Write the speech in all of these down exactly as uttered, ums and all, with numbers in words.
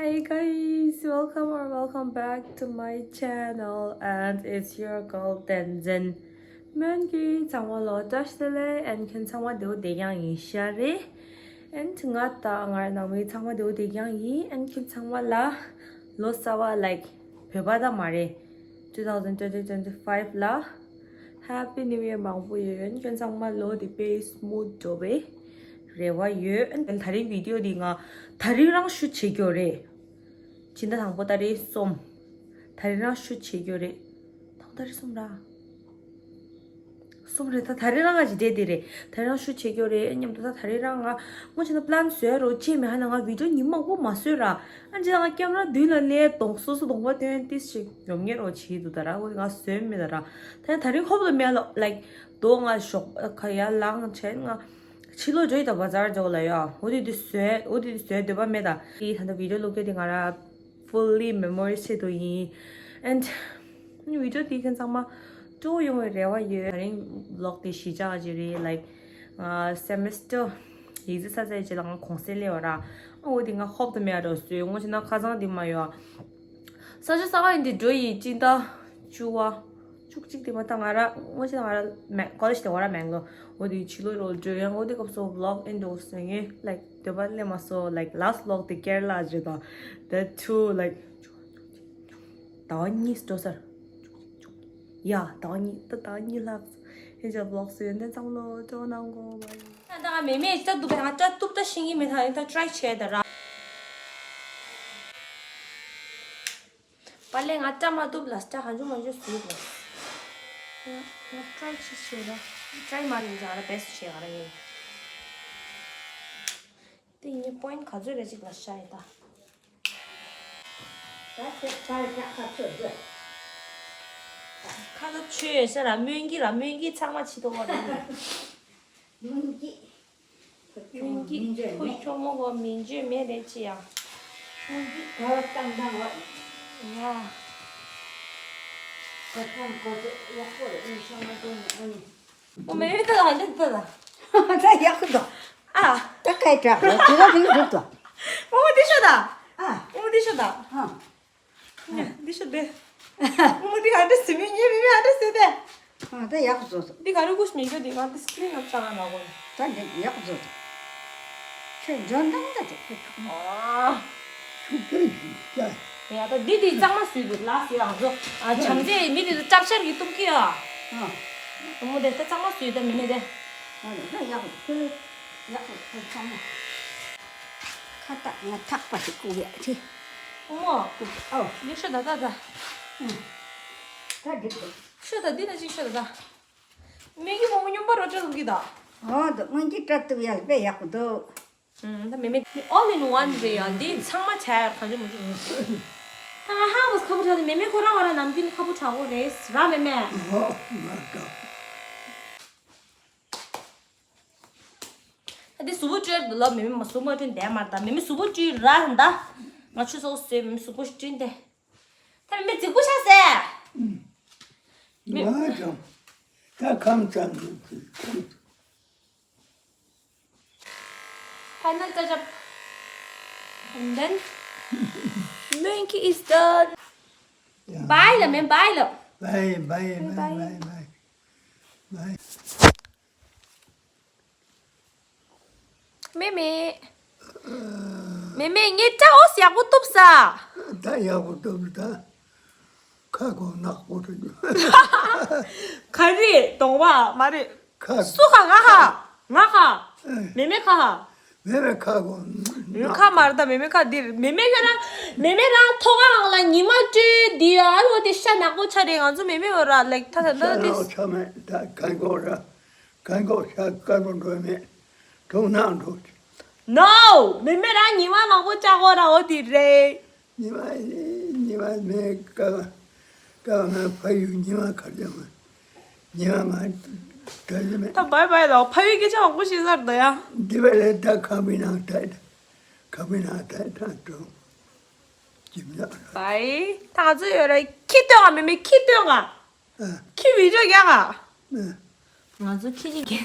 Hey guys, welcome or welcome back to my channel, and it's your girl Tenzin. སྨོན་གྱི་ཚང་མ་ལོ་བཀྲ་ཤིས་བདེ་ལེགས། ཨན་ཁྱོད་ཚང་མ་བདེ་པོ་བདེ་རྐྱང་ཡིན་ཤག་རེད། ཨན་ང་དང་ང་རང་ནང་མི་ཚང་མ་བདེ་པོ་བདེ་རྐྱང་ཡིན། ཨན་ཁྱོད་ཚང་མ་ལ་ལོ་གསར་པ་like བོད་པ་ད་མ་རེད། two thousand twenty twenty five ལ་Happy New Year མང་པོ་ཡོད། ཁྱོད་ཚང་མ་ལོ་འདི་དཔེ་smooth འགྲོ་བའི་རེ་བ་ཡོད། ད་རིང་video འདི་ང་ད་རིང་རང་shoot བྱེད་རྒྱུ་རེད། ཕྱི་ཟླ་དང་པོ་ཏ་རིག་གསུམ། ད་རིང་རང་shoot བྱེད་རྒྱུ་རེད། དང་པོ་ཏ་རིག་གསུམ་ར། གསུམ་རེད། ད་ད་རིང་རང་ང་ཞིག་བསྡད་དེ་རེད། ད་རིང་རང་shoot བྱེད་རྒྱུ་རེད་སྙམ་དུ། ད་ད་རིང་རང་ང་སྔོན་ཆད་ན་plan བཟོས་རོགས་བྱས་མེད། ཧ་ན་ང་video ཉིན་མང་པོ་མ་བཟོས་ར། ཨ་ཅེ་ང་camera མདུན་ལ་ལས་གདོང་སོ་སོ་གདོང་པ་སྟོན་ཏིས་ཞིག་ཉོབ་ངེས་རོགས་བྱེད་འདུག་ད་ར། འོ་ང་བཟོས་མེད་ད་ར། ད་ད་རིང་ཧོབ་ལ་མེད་ལ་like དོ་ང་ཞོགས་ཁ་ཡར་ལངས་བྱས་ང་ཕྱི་ལོགས་འགྲོ་ཡི་ད་བ་ཛར་འཇོག་ལ་ཡ། འོ་དེ་དུས་བཟོས། འོ་དེ་དུས་བཟོས་འདོད་པ་མེད་ད། དེ་ད་ལྟ་video ལོག་རྒྱུ་དེ་ང་ར་fully memory ཆེད་དུ་ཡིན། And video དེ་ཁྱེད་ཚང་མ་སྤྲོ་ཡོང་བའི་རེ་བ་ཡོད། ད་རིང་vlog དེ་གཞིས་ཆགས་ཀྱི་རེད། Like ང་semester ཡིག་ཚད་ཚར་ཚར་རྗེས་ལ་ང་གུང་སེང་སླེབས་པ་ར། འོ་དེ་ང་ཧོབ་ཏུ་མེད་ར་བཟོས། སྔོན་ཆད་ན་ཁ་སང་དེ་མ་ཡོད། ས་ཆ་གསར་པ་ཡིན་དེ་འགྲོ་ཡི་སྤྱི་ཟླ་བཅུ་པ། བཅུ་གཅིག་དེ་མ་ཐག་ང་ར་སྔོན་ཆད་ང་ར་མེ་college དེ་བ་ར་མེང་ལོ། འོ་དེ་ཕྱི་ལོགས་རོལ་འགྲོ་ཡང་འོ་དེ་སྐབས་སུ་vlog ཨེ་འགྲོ་ཟེར་ངེས་like འདོད་པ་སླེབས་མ་སོང་། Like last vlog དེ་ཀེར་ལ་རེད་ད། That too like ཟླ་བ་གཉིས་འགྲོ་སར། ཡ་ཟླ་བ་གཉིས་ད་ཟླ་བ་གཉིས་ལྷག་ཧེ་ཅག་vlog བཟོས་ཡོད་འདི་ཚང་མ་ལོ་ཅོ་ནང་གོ་བ་ཡིན། ད་ང་མེ་མེ་ཅ་དུབ་ད་ང་ཅ་དུབ་ད་ཤེས་ཀྱི་མེད། ད་ཡིན་ད་try བྱས་ད་ར། པ་ལས་ང་སྐྲ་མ་གཏུབ་ལ་སྐྲ་གང་བྱུང་མང་བྱུང་བཟོས་དགོས། ང་ང་try ཅི་བྱེད་ར། try མ་རེད་ང་ར་best བྱེད་ག་ར་ཡིན། དེ་ཡིན་point ག་ཚོད་རེ་ཅིག་ལ་ཤ་ཡི་ད། ད་ཁྱེད་ཁ་ཁ་ཁ་ཚོད་རེད། ཁ་ཚོད་ཆོས་ཡོད་ས་ར་སྨོན་གྱི་ར་སྨོན་གྱི་ཚང་མ་ཕྱི་ཐོག་བ་ར། སྨོན་གྱི། སྨོན་གྱི་ཁུ་ཆོ་མོ་གོ་མི་འཇོན་མེད་རེད་ཅི་ཡང་། སྨོན་གྱི་ག་བ་བཏང་བཏང་བ། ཡ། གོ་ཐང་གོ་ཚོད་ཡག་པོ་རེད། ཨུ་ཤ་མ་གཏོང་ནས་ཨུ་ནི། ཨོ་མེ་མེ་ད་ལ་འདི་ད་ད། ད་ཡག་པོ་འདུག་ཨ། ད་སྐད་གྲགས་རེད་དེ་ལ་དེ་འགྲིག་འདུག་ཨོ་འདི་ཤོད་ད། ཨ། ཨོ་འདི་ཤོད་ད། ཨ། འདི་ཤོད་དེ། ཨོ་འདི་ག་འདྲ་སི་མི་ཉེ་མི་མི་ཨ་འདྲ་སི་དེ། ཨ་ད་ཡག་པོ་བཟོ་སོང་། འདི་ག་རུ་ཀུཤ་མི་ཤོད་དེ་ང་འདི་screen up བྱ་ང་ནག་གོ། ད་འདི་ཡག་པོ་བཟོ་སོང་། ཁྱོད་འཇོན་ཐང་ད་དེ་ཁྱོད་ཐུག་མ། ཨ། ཤུགས་ཆེན་ཞིག་བྱ། ཡ་ད་འདི་འདི་གཙང་མ་བཟོས་འདུག་ལགས་སི་ལགས་ཚོ། ཨ་བྱམས་བརྩེ་མི་འདི་ཚོ་ཅབ་ཤར་གྱི་གཏུབ་ཀྱི་ཨ། ཨ། བུ་མོ་དེ་ད་གཙང་མ་བཟོས་ད་མི་མེད་དེ། ཨ་ད་ཡག་པོ་ཁྱོད་ཡག་པོ་ཁྱོད་ཚང་མ། ཁ་བཏགས་ང་ཐག་པ་ཞིག་བཀུག་ཡ་ཆེ། བུ་མོ། ཨོ། འདི་ཤོད་ད་ད་ད། ཨ། ད་འགྲིག་གོ། ཤོད་ད་འདི་ན་ཅིག་ཤོད་ད་ད། སྨན་གྱི་བུ་མོ་སྨྱོན་པ་རོ་བཀྲ་ལུག་གི་ད། ཨོ་ད་སྨན་གྱི་བཀྲ་གཏུབ་ཡ་ལ་དཔེ་ཡག་པོ་འདུག་ཨུམ། ད་མེ་མེ་འདི་all in one རེད་ཡ། འདི་ཚང་མ་བྱ་ཡ་གང་ཅི་མོ་ཅི་ཡིན། ད་ང་ཧ་གོ་ཁ་པོ་ཆགས་ཏེ་མེ་མེ་ཁོ་རང་བ་ར་ནམ་རྒྱུན་ཁ་པོ་ཆགས་གོ་རེད་ར་མེ་མེ། ཨོ་ང་ད། ད་འདི་གཟུགས་པོ་བཀྲུས་ལ་མེ་མེ་མ་གཟུགས་པོ་བཀྲུས་བསྡད་མ་རེད་ད། མེ་མེ་གཟུགས་པོ་བཀྲུས་ར་ད། ང་ཆུ་ཚོད་བཟོས་མེ་མེ་གཟུགས་པོ་བཀྲུས་ཏེ། ད་མེ་མེ་རྫིག་པོ་ཆགས་སེ། མ་ཀྱང་། ད་ཁམས་ཙམ་ཁམས། Final touch up. And then སྨན་གྱི་is done. Bye ལ་མེ་bye ལ། Bye bye bye bye bye bye. མེ་མེ། མེ་མེ་ངའི་སྐྲ་ཨོ་ཡག་པོ་གཏུབ་ས། ད་ཡག་པོ་གཏུབ་ད། ཁ་གོ་ནག་པོ་རེད། ག་རེ་གདོང་པ་མ་རེད། ཁ། སུ་ཁ་ང་ཁ། ང་ཁ། ཨེ། མེ་མེ་ཁ་ཁ། མེ་མེ་ཁ་གོ་ནག་ཁ་མ་རེད་ད། མེ་མེ་ཁ་འདིར་མེ་མེ་ཁ་རང་། མེ་མེ་རང་ཐོག་ཁ་ནང་ལ་ཉི་མ་བཀྲུས་འདི་ཨ་རོ་དེ་ཤ་ནག་པོ་ཆ་རེད། ང་ཚོ་མེ་མེ་བ་ར་like ད་ད་ཤ་ད་དེ། ནག་ཆ་མེད་ད་གན་གོ་ར། གན་གོ་ཤ་དཀར་པོ་འགྲོ་མེད། ཐུག་ནག་འགྲོ། No མེ་མེ་རང་ཉི་མ་ནག་པོ་ཆ་གོ་ར་འོ་དེ་རེད། ཉི་མ་ཉི་མ་མེད་ཀ་ཀ་ང་ཕ་ཡུལ་ཉི་མ་ཁར་ཅང་མ་ཉི་མ་མ་དྲ་ཞིག་མེད། ད་bye bye ལོ། ཕ་ཡུལ་སྐད་ཆ་མང་པོ་བཤད་ས་རེད་ད་ཡ། འདི་བས་ལས་ད་ཁང་པའི་ནང་ཐལ། ཁང་པའི་ནང་ཐལ་ཐང་དྲོ། ཇི་མ་ལ། bye ད་ང་ཚོ་ཡོད་ར་ཁྱི་སྟོན་ག་མེ་མེ་ཁྱི་སྟོན་ག་ཨ། ཁྱི་video རྒྱག་ག་ཨ། ང་ཚོ་ཁྱི་གཉིས་ཀྱི་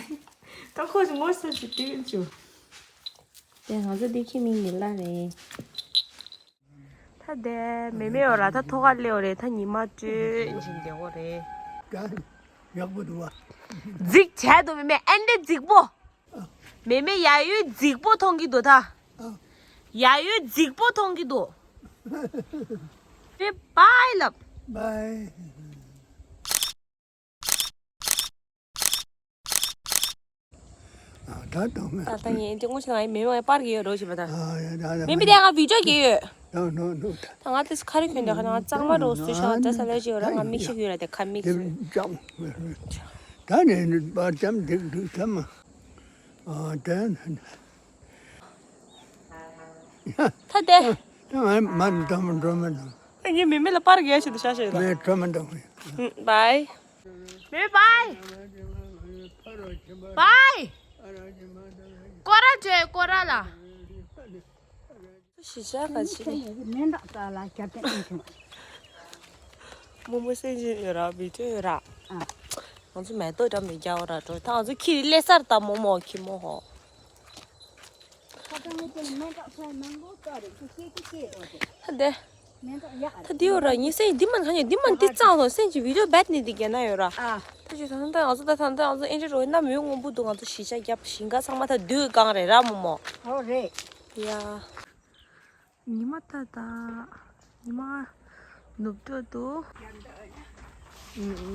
ད་ཁོ་ངོ་ས་ཞིག་དེ་བྱུང་། དེ་ང་ཚོ་དེ་ཁྱི་མིང་ཉིད་ལ་རེད། དེ་མེ་མེ་ཡོད་ར། ད་ཐོག་ཁ་སླེབས་རེད། ད་ཉི་མ་དྲོས་བཞིན་བསྡད་ཡོད་རེད། ད་ཡག་པོ་འདུག་བ། རྫིག་བྱས་འདུག་མེ་མེ། ཨེ་འདྲ་རྫིག་པོ། མེ་མེ་ཡ་ཡོད་རྫིག་པོ་མཐོང་གི་འདུག་ད། ཡ་ཡོད་རྫིག་པོ་མཐོང་གི་འདུག། ཨེ་བྷའི་ལབ། བྷའི། ད་དང་མེད། ད་ལྟ་ངས་འདི་སྔོན་ཆད་ང་ཡི་མེ་མེ་པར་གྱི་ཡོད་རོགས་བྱེད་པ་ད། ཨ་ཡ་ད་ད་མེ་མེ་དེ་ང་བི་ཌིའོ་གྱི་ཡོད། ད་ནོ་ནོ་ད། ད་ང་དེ་ཁ་རི་གྱོན་དེ་ཁ་ན་གཙང་མ་རོགས་སུ་ཤ་ད་ས་ལེ་ཅི་ཡོད་ར། ང་མིག་ཤེས་ཡོད་ར། དེ་ཁ་མིག་སུ། ད་ནས་པར་ཙམ་འགྲིག་འགྲིག་ཐལ་མ། ཨ་ད་ད་དེ། ད་ང་མ་འདམ་འགྲོ་མི་འདུག། ངས་མེ་མེ་ལ་པར་གྱི་ཡོད་ཞུ་དུ་ཤ་ཤེ་ད། མེ་འགྲོ་མི་འདུག། བྷའི། མེ་བྷའི། བྷའི། སྐོར་ར་བྱོས་སྐོར་ར་ལ། ཞི་བྱ་ག་ཅི། མེ་འདག་ས་ལ་རྒྱབ་ཀྱི་ཨེ་ཆུང་། རྨོ་མོ་སེམས་ཅན་ཡོད་ར་བི་ཏོ་ཡོད་ར། ཨ། ང་ཚོ་མེ་ཏོག་འགྲམ་ནས་རྒྱག་ར་འགྲོ། ད་ང་ཚོ་ཁྱི་ལས་སར་ད་རྨོ་མོ་ཁྱི་མོ་ཧོ། ཁ་སང་ངས་དེ་མེ་འདག་ས་མང་པོ་བཀག་རེད། ཁྱི་སྐྱེས་ཀྱི་སྐྱེས་འགྲོ་དེ། ད་དེ། མེ་འདག་ཡག་ད་དེ་ཡོད་ར། ངའི་སེམས་འདི་མ་ཁ་ཉེ་འདི་མ་འདི་གཙང་ཐོང་སེམས་ཀྱི་བི་ཏོ་བེད་ནི་འདི་རྒྱ་ན་ཡོད་ར། ཨ། ད་ཅི་ད་ད་ང་ཚོ་ད་ད་ད་ང་ཚོ་ཨེ་འདྲ་རོ་ན་མོའི་སྔོན་པོ་འདུག། ང་ཚོ་ཞི་བྱ་རྒྱབ་ཞིང་ཁ་ཚང་མ་ད་དུས་གང་རེད་ར་རྨོ་མོ། ཨོ་རེད། ཡ། ཉི་མ་ད་ད། ཉི་མ་ནུབ་འགྲོ་འདུག།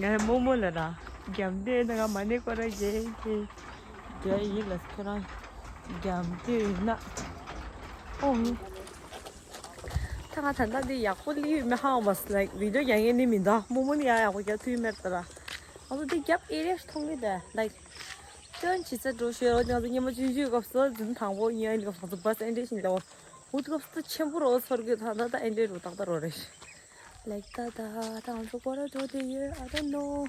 ངའི་རྨོ་མོ་ལ་ར། རྒྱབ་འདི་ན་ང་མ་ཎི་སྐོར་ར་རྒྱལ་གྱི། རྒྱལ་ཡིན་ལ་ཁྱོད་རང་རྒྱབ་འདི་ན། ཨོ། ད་ང་ད་ལྟ་འདི་ཡག་པོ་ལི་མི་ཧ་མ་སི་ལའིག་བི་ཌིའོ་རྒྱག་ངེས་ནི་མི་འདུག། རྨོ་མོ་ནི་ཡང་ཡག་པོ་རྒྱག་ཐུབ་མེད་ད་ར། ང་ཚོ་འདི་རྒྱབ་ཨེ་རི་ཡ་ཞིག་མཐོང་གི་འདུག་ལའིག། སྟོན་ཇི་ཙམ་འགྲོ་ཤེས་རོགས། ང་ཚོ་ཉི་མ་ཆུང་ཆུང་སྐབས་སུ་འཛིན་དང་པོ་ཉིན་ཨ་ནི་སྐབས་སུ་བ་སི་ཨེ་འདྲས་ཤིང་ལ་འོ་འུ་ཐུག་སྐབས་སུ་ཆེན་པོ་རོགས་ཚོར་གི། ད་ད་ད་ཨེ་འདྲས་རོ་ཏག་ཏག་རོ་རེད། ལེགས་ད་ད་ད་ང་ཚོ་སྐོར་ར་འགྲོ་དེ་ཡོད། I don't know།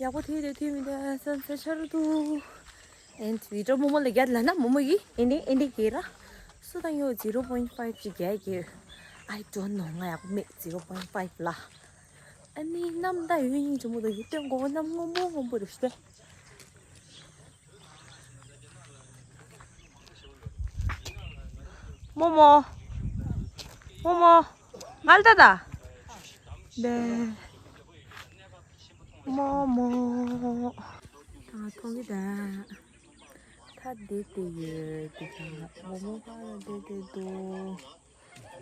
ཡག་པོ་ཐུག་དེ་ཐུག་མི་འདུག་སེམས་ཚེ་ཆར་འདུག། ཨེན་བི་ཏྲོ་རྨོ་མོ་ལ་རྒྱབ་ལ་ན་རྨོ་མོ་ཡིས་ཨེ་འདྲས་ཨེ་འདྲས་རྒྱག་ར། སུ་དང་ཡོད་zero point five ཅིག་རྒྱག་གི། I don't know། ང་ཡག་པོ་མེད་zero point five ལ། ཨ་ནི་གནམ་ད་ཡོད་སྙིང་རྗེ་མོ་དང་ཡོད་སྟོན་གོ་གནམ་སྔོན་པོ་སྔོན་པོ་རེད་ཤི། རྨོ་མོ། རྨོ་མོ། ང་ལ་ལྟ་ད། ལེ། རྨོ་མོ། ད་མཐོང་གི་ད། ད་བསྡད་དེ་ཡོད་དེ་ད། རྨོ་མོ་ཕར་ལ་བསྡད་དེ་འདུག།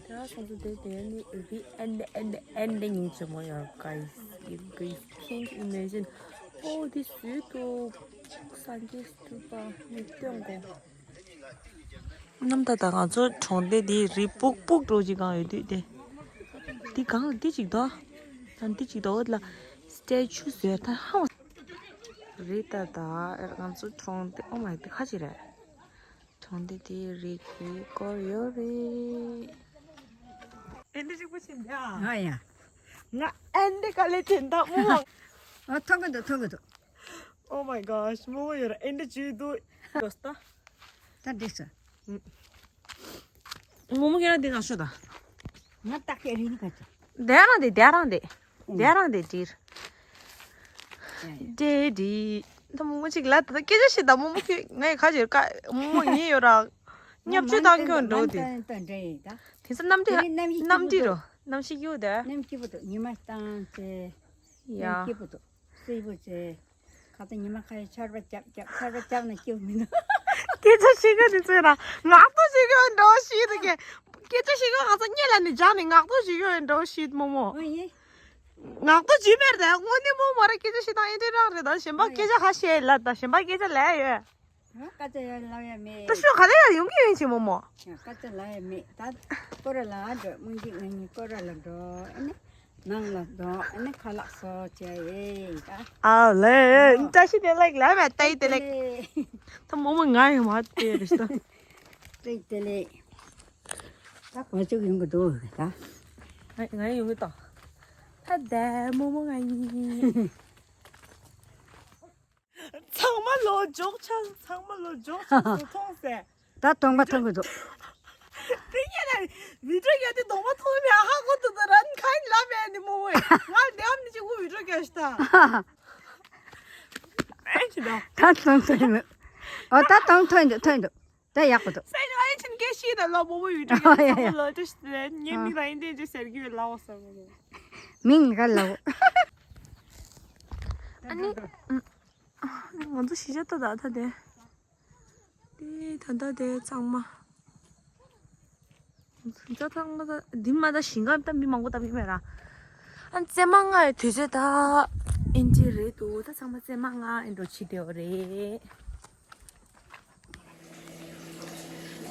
ད་སོང་ཚོ་དེ་དེ་ནི་ཨེ་ཨེ་འདི་ཨེ་འདི་ཨེ་འདི་སྙིང་རྗེ་མོ་ཡོད། Guys, you guys can't imagine. ཨོ་འདི་སུས་ཐུག། སངས་རྒྱས་སྟོན་པ་མི་སྟོན་གོ། གནམ་ད་ད་ང་ཚོ་གྲོང་སྡེ་འདི་རི་སྤུག་སྤུག་འགྲོ་གི་གང་ཡོད་དུས་དེ། འདི་གང་ལ་འདི་གཅིག་དོ། ད་འདི་གཅིག་དོ་ལ་སི་ཊེ་ཆུ་བཟོས་ད་ཧང་། རི་ད་ད་ང་ཚོ་གྲོང་སྡེ། ཨོ་མའི་འདི་ཁ་ཅིག་རེད། གྲོང་སྡེ་དེའི་རིགས་ཀྱིས་བསྐོར་ཡོད་རེད། ཨེ་འདྲ་གཅིག་པུ་ཕྱིན་ཡ། ང་ཡ། ང་ཨེ་འདྲ་དཀའ་ལས་དྲན་ད་མོ། ཨ་ཐོན་གི་འདུག་ཐོན་གི་འདུག། Oh my gosh། མོ་མོ་ཡོད་ར་ཨེ་འདྲ་བྱུས་འདུག། ད་འགྲིག་སོང་། མོ་མོ་ཁྱེད་རང་འདི་ནང་ཤོག་ད། ང་ཏག་ཏག་རིང་ག་ཚོད། དེ་རང་དེ་དེ་རང་དེ། དེ་རང་དེ་འདྲིར། དེ་འདྲི། ད་མོ་མོ་གཅིག་ལ་ད་སྐད་ཆ་བཤད་ད་མོ་མོ་ཁྱོད་ངའི་ཁ་ཅིག་ཀ་མོ་མོ་ཉེ་ཡོད་ར། བརྙས་བཅོས་བཏང་ཁྱོད་འགྲོ་དེ། དེ་ཚོ་གནམ་གྲུ་གནམ་གྲུ་རོ་གནམ་གཤིས་སྐྱིད་པོ་དེ། གནམ་གཤིས་སྐྱིད་པོ་འདུག། ཉི་མ་བཏང་ཚེ། ཡ། གནམ་སྐྱིད་པོ་འདུག། སྲིད་པོ་ཚེ། ཁ་ཚ་ཉི་མ་ཁ་ཡི་ཆར་པ་རྐྱབ་རྐྱབ་ཆར་པ་རྐྱབ་ན་སྐྱིད་མི་འདུག། སྐད་ཆ་བཤད་མཁན་དེ་ཚོས་ར་ངག་ཐོག་བཤད་མཁན་འདྲ་བོ་ཞིག་འདུག་གས། སྐད་ཆ་བཤད་མཁན་ང་ཚོ་སྔོན་ལ་ནས་སྦྱངས་ནས་ངག་ཐོག་བཤད་མཁན་འདྲ་བོ་ཞིག་མོ་མོ། ཨོ་ཡིན། ངག་ཐོག་བྱས་མེད་རེད། དངོས་གནས་མོ་མོ་ར་སྐད་ཆ་བཤད་སྟངས་ཨེ་འདྲ་རང་རེད། ད་གཞན་པ་སྐད་ཆ་ཧ་བཤད་ལ་ད་གཞན་པ་སྐད་ཆ་ལས་ཡོད། ཨ་ཀ་ཅ་ཡ་ལབ་ཡ་མེད། ད་ཤོག་ག་ལ་ཡང་ཡོང་གི་ཡོད་ཆེ་མོ་མོ། ཀ་ཅ་ལབ་ཡ་མེད། ད་སྐོར་ར་ལ་འགྲོ། སྨོན་འཇིགས་ང་གཉིས་སྐོར་ར་ལ་འགྲོ། ཨ་ནི་ནང་ལ་འགྲོ། ཨ་ནི་ཁ་ལག་བཟོ་བྱས་ཡེ་ད། ཨ་ལེ་བཀྲ་ཤིས་བདེ་ལེགས་ལབ་མེད། ཏའི་བདེ་ལེགས། ད་མོ་མོ་ང་ཡང་མ་བལྟས་རེད་ཤི་ད། ཏའི་བདེ་ལེགས། ད་གོ་ཅུག་ཡོང་གི་འདུག་ད། ང་ང་ཡང་ཡོང་གི་ད། ད་བདེ་མོ་མོ་ང་གཉིས། ཚང་མ་ལོ་འཇོག་ཆ། ཚང་མ་ལོ་འཇོག་ཆ་སུ་མཐོང་ཟེར། ད་གདོང་པ་མཐོང་གི་འདུག། དེ་ཉིད་ལ་བི་ཌིའོ་རྒྱག་དུས་གདོང་པ་མཐོང་མེད། ཧ་གོ་ཐུབ་ད་རན་ཁན་ལབ་ཡ་ནི་མོ་ཝེ། ང་ལྡེའུ་ནི་ཅིག་འུ་བི་ཌིའོ་རྒྱག་ཤི་ད། ཨེ་ཅི་ད། ད་གདོང་མཐོང་གི་འདུག། ཨོ་ད་གདོང་མཐོང་གི་འདུག། མཐོང་གི་འདུག། ད་ཡག་པོ་འདུག། སེ་ཉོ་ཨེ་ཅིན་གེ་ ཅི་ད་ལོ་མོ་མོ་ཡུལ་གྲུ་ཡོད་ཚང་མ་ལོ་ཏོ་ཞིག་ལས་ངའི་མིག་ལ་ཨིན་དེ་ཅི་ཟེར་གི་ཡོད་ལ་འོ་ཟེར་གི་ཡོད། མིང་ག་ལ་འོ། ཨ་ནི་ང་ཚོ་གཞིས་ཆགས་ད་ད་ད་དེ་དེ་ད་ད་དེ་ཚང་མ་ད་ཚང་མ་ད་འདི་མ་ད་ཞིང་ཁ་ད་མི་མང་པོ་ད་མི་མེད་ར། ཨ་ཙེ་མ་ང་ཡི་དུས་ཚོད་ད་ཨིན་ཅི་རེད་འདུག་ད་ཚང་མ་ཙེ་མ་ང་ཨིན་འགྲོ་ཆི་དེ་འོ་རེད།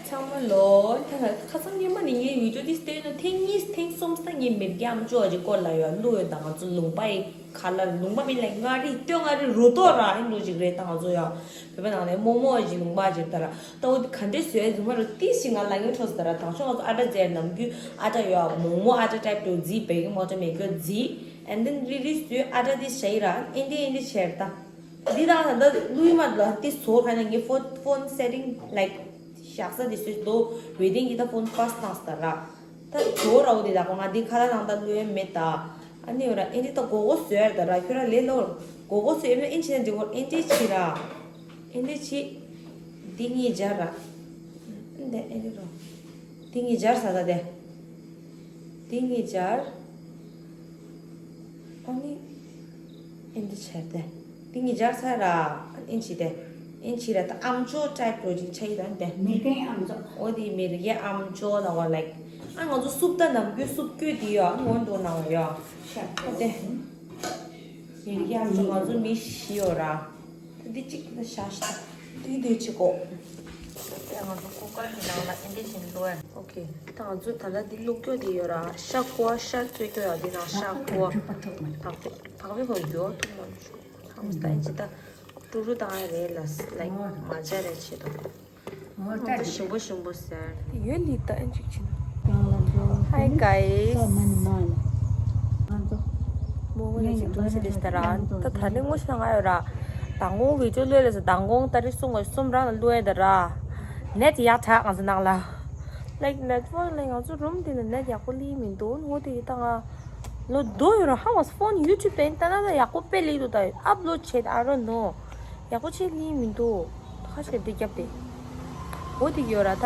ཚང་མ་ལོ། ད་ཁ་སང་ཉི་མ་ནས་ངའི་བི་ཌིའོ་འདི་བལྟས་ན་ཐེངས་གཉིས་ཐེངས་གསུམ་ད་ངའི་མེར་རྒྱ་ཨམ་ཅོག་གི་སྐོར་ལ་ཡོད་བླུགས་ཡོད། ད་ང་ཚོ་ལུང་པ་ཡི་ཁ་ལ་ལུང་པ་མིན་ལ་མངའ་རིས་སྟོད་མངའ་རིས་རུ་ཐོག་ར་ཨིན་འགྲོ་ཅིག་རེད། ད་ང་ཚོ་ཡ་བོད་པ་ནང་ལ་རྨོ་མོ་ཡི་ལུང་པ་ཅིག་ད་ར་ད་འོ་དེ་ག་འདྲས་བཟོས་ཡ་ཟུང་མ་རུ་ཏི་ཞིག་ང་ལ་ངའི་འཕྲོ་ཟ་ད་ར། དང་ཆོག་ང་ཚོ་ཨ་ཏྲ་རྫས་ནམ་རྒྱུན་ཨ་ཏྲ་ཡོད་མོག་མོག་ཨ་ཏྲ་ཊའིབ་འགྲོ་རྫི་བེ་གི་མོག་ཏྲ་མེ་གི་རྫི། And then རི་རི་སུའི་ཨ་ཏྲ་དེ་ཤ་ཡི་ར་ཨིན་དེ་ཨིན་དེ་ཆེར་ད། འདི་དང་ད་ལྟ་ལུས་མ་ལ་དེ་བཟོ་ཁ་ན་ངའི་ཕོན་ཕོན་སེ་ཊིང་ལའིཀ་ཤག་ས་དེ་སུས་ལོ་ཝེ་ཌིང་གི་ད་ཕོན་ཕ་སི་ཊི་ནང་ས་ད་ར། ད་བཟོ་ར་འོ་དེ་ད་གོ་ང་འདི་ཁ་ལ་ནང་ད་ལུས་མེད་ད། ཨ་ནི་འོ་ར་ཨེ་འདི་ད་གོ་གོ་བཟོས་ཡར་ད་ར་ཁྱོད་ར་ལས་ལོར་གོ་གོ་བཟོས་ཨེ་མེད་ཨིན་ཆེ་ན་འདི་གོ་ཨེ་འདི་ཆི་ར་ཨེ་འདི་ཆི། འདི་ངའི་སྦྱར་ར། འདི་ཨེ་འདི་རོ། འདི་ངའི་སྦྱར་ས་ད་དེ། འདི་ངའི་སྦྱར། ཨ་ནི། ཨིན་དེ་ཆེར་དེ། འདི་ངའི་སྦྱར་ས་ར། ཨིན་ཆི་དེ། ཨིན་ཆི་ར་ད་ཨམ་ཅོག་ཊའིབ་འགྲོ་ཅིག་ཆ་ཡི་ད་ཨིན་དེ། མེར་རྒྱའི་ཨམ་ཅོག་འོ་དེ་མེར་རྒྱའི་ཨམ་ཅོག་ལ་འོ་ལའིཀ་ཨ་ང་ཚོ་སུབ་ད་ནམ་རྒྱུན་སུབ་སྐྱོད་དེ་ཡོད་ཨ་ནི་འོ་འགྲོ་ནང་ཡོད། ཤ་ཨ་དེ། མེར་རྒྱའི་ཨམ་ཅོག་ང་ཚོ་མི་བཞི་ཡོད་ར། ད་འདི་གཅིག་ལ་ཤ་ཤ། འདི་འདི་གཅིག་གོ། ད་ང་ཚོ་ཀུ་ཀར་གྱི་ནང་ལ་ཨེ་འདྲ་བཞིན་བླུགས་ཨ། ཨོ་ཁེ། ད་ང་ཚོ་ད་ལྟ་འདི་བླུགས་རྒྱུ་འདི་ཡོད་ར། ཤ་ཀོ་ཤ་བཙོས་རྒྱུ་ཡོད་འདི་ནང་ཤ་ཀོ། བག་པེ་བག་པེ་ཧོ་ཡོད་ཐུག་མ་ཆུ། ཧམ་སྟན་ཅི་ད་ཀྲུ་རུ་དང་ཨ་རེ་ལ་ལའིཀ་མ་ཇ་རེ་ཆེ་དང་། ང་ཚོ་ཞིམ་པོ་ཞིམ་པོ་ཟེར། ཡོད་ལི་ད་ཨེ་འཇིག་ཆེ་ན། Hi guys. མོ་ངོ་ནས་ཅིག་ཏུ་ཞིག་ལས་ད་ར། ད་ད་ནི་ངོ་ཤ་ང་ཡོད་ར། མདང་དགོང་བི་ཌིའོ་ལོས་ལས་ས་མདང་དགོང་ཏ་རིག་གསུམ་གོ་གསུམ་རང་ལ་ལོས་ད་ར། ནེཊ་ཡག་དྲག་ང་ཚོ་ནང་ལ། Like network like ང་ཚོ་རུམ་དེ་ན་ནེཊ་ཡག་པོ་ལི་མི་འདུག་ངོ་དེ་ཡི་ད་ང་ལོ་དོ་ཡོད་ར། How was phone YouTube དེ་ད་ན་ད་ཡག་པོ་དཔེ་ལི་འདུག་ད་ཨབ་ལོཌ་བྱེད་I don't know ཡག་པོ་བྱེད་ལི་མི་འདུག་ཁ་ཤས་དེ་རྒྱབ་དེ། འོ་དེ་ཡོད་ར་ད།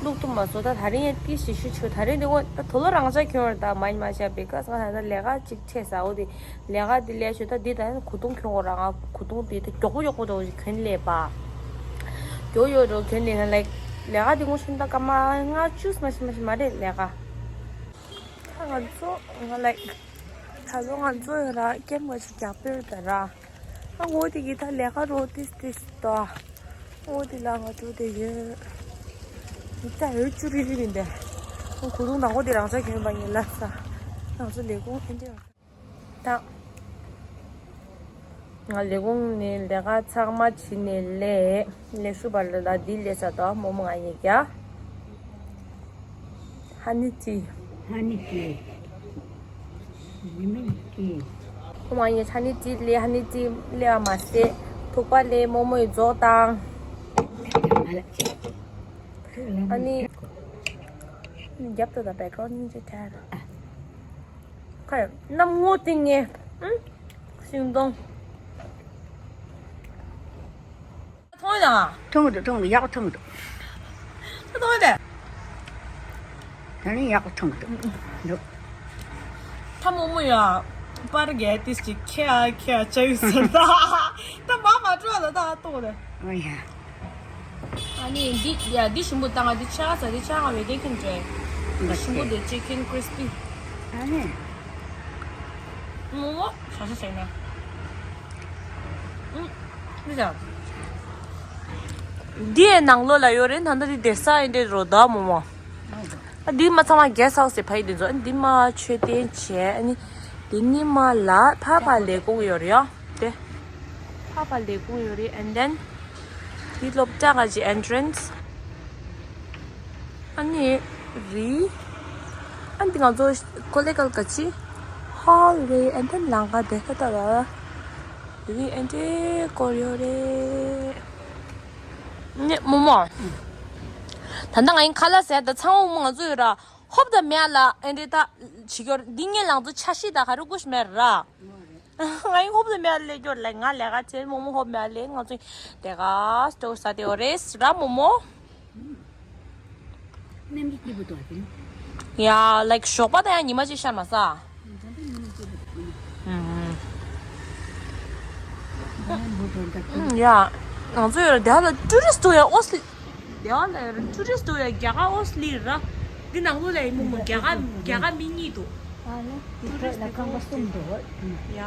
ལུག་ཏུ་མ་བཟོ་ད་ད་རིང་ཡང་ཏི་ཞིག་ཞུ་ཆུ་ད་རིང་དེ་ངོ་ད་དོ་ལོ་རང་ཅག་གྱོན་ར་ད་མ་ཉི་མ་བྱ་བེ་ཀ་ང་ད་ལས་ཀ་ཅིག་ཆེ་ས་འོ་དེ་ལས་ཀ་དེ་ལས་ཆུ་ད་དེ་ད་གུ་དུང་གྱོན་གོ་ར་ང་གུ་དུང་དེ་ད་མགྱོགས་པོ་མགྱོགས་པོ་འགྲོ་གྱོན་ལས་པ། མགྱོགས་ཡོད་འགྲོ་གྱོན་ལས་ན་ལས་ཀ་དེ་ངོ་ཤུན་ད་ཀ་མ་ང་ཅུས་མ་ཤི་མ་ཤི་མ་རེད་ལས་ཀ་ད་ང་ཚོ་ང་ལ་ད་ལོ་ང་ཚོ་ཡོད་ར་ཀེམ་ང་ཅིག་རྒྱག་པེར་ད་ར། ཨ་འོ་དེ་གི་ད་ལས་ཀ་རོ་ཏིས་ཏིས་ཏོ། འོ་དེ་ལ་ང་ཚོ་དེ་ཡོད། ད་ཡོད་ཅུ་རི་རི་མིན་ཏེ། ཁོ་རུང་ནང་ཁོ་དེ་རང་ཅག་གྱོན་པ་ཡིན་ལ་ས། ང་ཚོ་ལས་ཁུངས་ཨེ་འདྲ་ཡོད། ད། ང་ལས་ཁུངས་ནས་ལས་ཀ་ཚང་མ་བྱིན་ནས་ལས། ལས་ཤུ་པ་ལ་ལ་འདི་ལས་ས་ཏོ་མོ་མོ་ང་ཡིན་ཀྱ། ཧ་ནི་ཙི། ཧ་ནི་ཙི། ཡི་མིན་ཙི། ཁོ་མ་ཡིན་ཧ་ནི་ཙི་ལས་ཧ་ནི་ཙི་ལས་བ་མ་ཟད་ཐུག་པ་ལས་མོ་མོ་ཡི་རྫོགས་དང་། ཨ་ནི། རྒྱབ་ཏུ་ད་བེག་རོན་ནི་ཅི་ཐལ། ཁ་ཡ་གནམ་ངོ་ཏིང་ངེ། ཨུམ། ཤིང་སྡོང་། མཐོང་ཡ། མཐོང་གི་འདུག་མཐོང་གི་འདུག་ཡག་པོ་མཐོང་གི་འདུག་མཐོང་ཡ། ད་ནི་ཡག་པོ་མཐོང་གི་འདུག་འདུག་ཐ་མོ་མོ་ཡ། པར་གས་ཏིས་ཅིག་ཁེ་ཨ་ཁེ་ཨ་ཅ་ཡུ་སར་ད། ད་མ་མ་འགྲོ་ལ་ད་ཏོ་རེ། ཨོ་ཡ། ཨ་ནི་འདི་ཡ་འདི་ཞིམ་པོ་བཏང་ང་འདི་ཆ་ས་འདི་ཆ་ང་བའི་དེ་ཁེན་ཏྲེ། འདི་ཞིམ་པོ་འདི་ཅི་ཁེན་ཀྲིས་པི། ཨ་ནི། མོ་མོ་ཤ་ཤ་ཤ་ནས། འདི་ཡང་། འདི་ཡའི་ནང་ལོགས་ལ་ཡོད་རེད་ད་ལྟ་འདི་བསྡད་ས་ཡིན་འདྲ་རོ་ད་མོ་མོ། ཨ་འདི་མ་ཚང་མ་གེ་སི་ཧའུ་སི་ཕ་ཡི་འདི་ཚོ་འདི་མ་མཆོད་རྟེན་བྱས་ཨ་ནི། འདི་ནི་མ་ལ་ཕ་ཕ་ལས་ཁུངས་ཡོད་རེད་ཡ། དེ། ཕ་ཕ་ལས་ཁུངས་ཡོད་རེད། And then འདི་སློབ་གྲྭ་ག་ཅི་ཨེན་ཊི་རན་སི། ཨ་ནི་རི། ཨ་འདི་ང་ཚོ་ཀོ་ལེ་གལ་ག་ཅི་ཧོལ་རེད། And then ལང་ཀ་དེ་ཁ་ཏ་ལ་རི་ཨེན་ཏི་སྐོར་ཡོད་རེད། ནི་མོ་མོ། ད་ལྟ་ང་ཡིན་ཁ་ལག་ཟས་ད་ཚང་མ་མོ་ང་ཚོ་ཡོད་ར། ཧོབ་ད་མེད་ལ་ཨེ་འདྲེ་ད་བྱེད་ཀྱོར་འདི་ངའི་ལང་ཚོ་ཆ་ཤི་ད་ག་རུ་ཀུ་ཤི་མེད་ར། ང་ཡིན་ཧོབ་ད་མེད་ལ་ཀྱོར་ལ་ང་ལས་ཀ་བྱེད་མོ་མོ་ཧོབ་མེད་ལ་ང་ཚོ་དེ་ག་སྟོར་ས་དེ་འོ་རེད་ར་མོ་མོ། ཡ། ལའིཀ་ཞོགས་པ་དང་ཡང་ཉི་མ་གཅིག་ཤར་མ་ས། ཡ། ང་ཚོ་ཡོད་ར་དེ་ལ་ཊུ་རི་སི་ཊི་ཡ་ཨོ་སི་ལི། དེ་ལ་ཡོད་ར་ཊུ་རི་སི་ཊི་ཡ་རྒྱ་གར་ཨོ་སི་ལི་ར། འདི་ནང་ལོགས་ལ་ཡིན་མོ་མོ་རྒྱ་གར་རྒྱ་གར་མི་གཉིས་འདུག་ཊུ་རི་སི་ཊི་ཁང་པ་གསུམ་འདུག་ཡ།